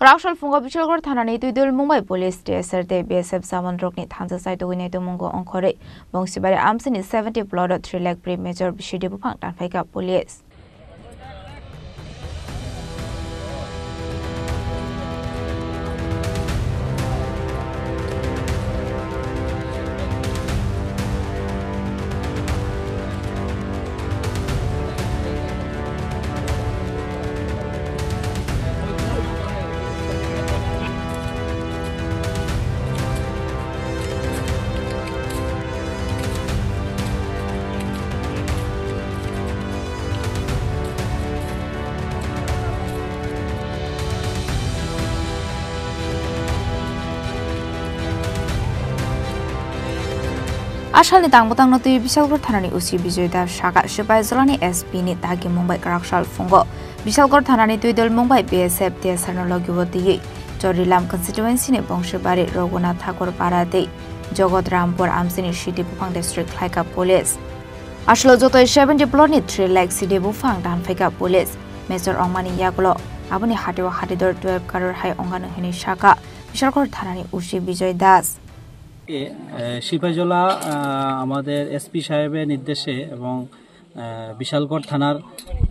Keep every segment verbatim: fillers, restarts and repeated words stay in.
Raksol phungo Bishalgarh thanani Twidul Mumbai Police, T S R tei B S F jawan rokni thansa saitugwi naitukmungo ongkhorwi Bongsibari amsini seventy plot o three lakh pre-mature bisi de buphang tanphaikha police. Asalni tang bwtangno twi Bishalgarh thanani O C Bijoy Das saka, Sipaijolani S P ni dagi Mumbai kwraksal phungo Bishalgarh thanani Twidul Mumbai B S F T S R no logi o twiwi Chorilam constituency ni Bongsibari Raghunath Thakur Para tei Jagat Rampur amsini city buphang district khlaika police. Aswlo jotoi seventy plot ni three lakh sidi buphang tanphaika police. Mechor ongmani yagulo aboni hatio hatidor twelve crore hai ongano hinwi saka Bishalgarh thanani O C Bijoy Das. এ, এ, সিপাহীজলা, আহ, আমাদের এসপি সাহেবের নির্দেশে এবং, আহ, বিশালগড় থানার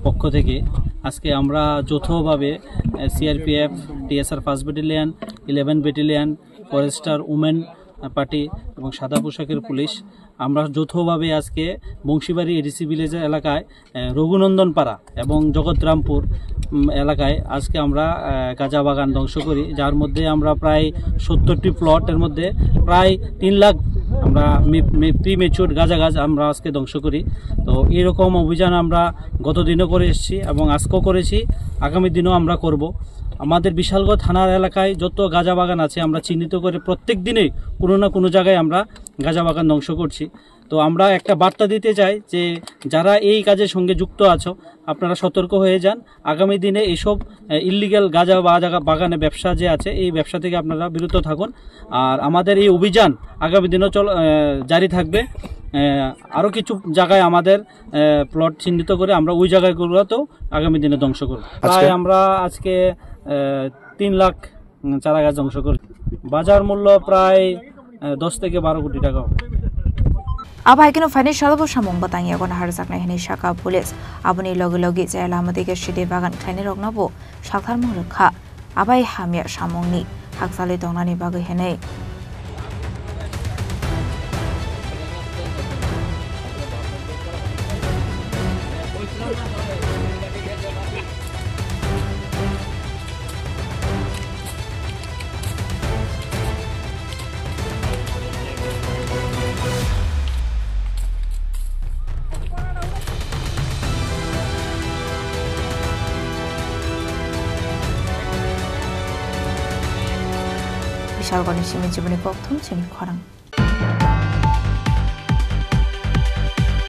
পক্ষ থেকে আজকে আমরা যৌথভাবে, uh, CRPF, TSR first battalion, eleven battalion, forester women, uh, party এবং সাদা পোশাকের পুলিশ আমরা যৌথভাবে আজকে বংশীবাড়ি এডিসি ভিলেজ এলাকায়, আহ, রঘুনন্দন পাড়া এবং জগৎরামপুর, উম, এলাকায় আজকে আমরা, আহ, গাঁজা বাগান ধ্বংস করি, যার মধ্যে আমরা প্রায় সত্তরটি প্লটের মধ্যে প্রায় তিন লাখ আমরা মে-, মে-, প্রিমেচুর গাঁজা গাছ আমরা আজকে ধ্বংস করি। তো এইরকম অভিযান আমরা গত দিনও করে এসেছি এবং আজকেও করেছি, আগামী দিনও আমরা করব। আমাদের বিশালগড় থানার এলাকায় যত গাঁজা বাগান আছে আমরা চিহ্নিত করে প্রত্যেক দিনই কোনো না কোনো জায়গায় আমরা গাঁজা বাগান ধ্বংস করছি। তো আমরা একটা বার্তা দিতে চাই যে যারা এই কাজের সঙ্গে যুক্ত আছো, আপনারা সতর্ক হয়ে যান। আগামী দিনে এইসব, আহ, ইলিগ্যাল গাঁজা বা জায়গা বাগানে ব্যবসা যে আছে, এই ব্যবসা থেকে আপনারা বিরত থাকুন। আর আমাদের এই অভিযান আগামী দিনও চল-, আহ, জারি থাকবে। আহ, আরও কিছু জায়গায় আমাদের, আহ, প্লট চিহ্নিত করে আমরা ওই জায়গাগুলোতেও আগামী দিনে ধ্বংস করব। আজকে? প্রায় আমরা আজকে, আহ, তিন লাখ উম, চারা গাছ ধ্বংস করে। বাজার মূল্য প্রায়, আহ, দশ থেকে বারো কোটি টাকা হবে। Abo hai kheno phainai salo bo samung bwtang yago naharjaknai hinwi saka police. Aboni logi logi chaya lama dige sidi bagan khlainairokno bo saktharmung rwkha. Abai hamya samungni hakchalwi tongnani bagwi hinwi. Bishalgarhni simi chibini kokthum chini khorang.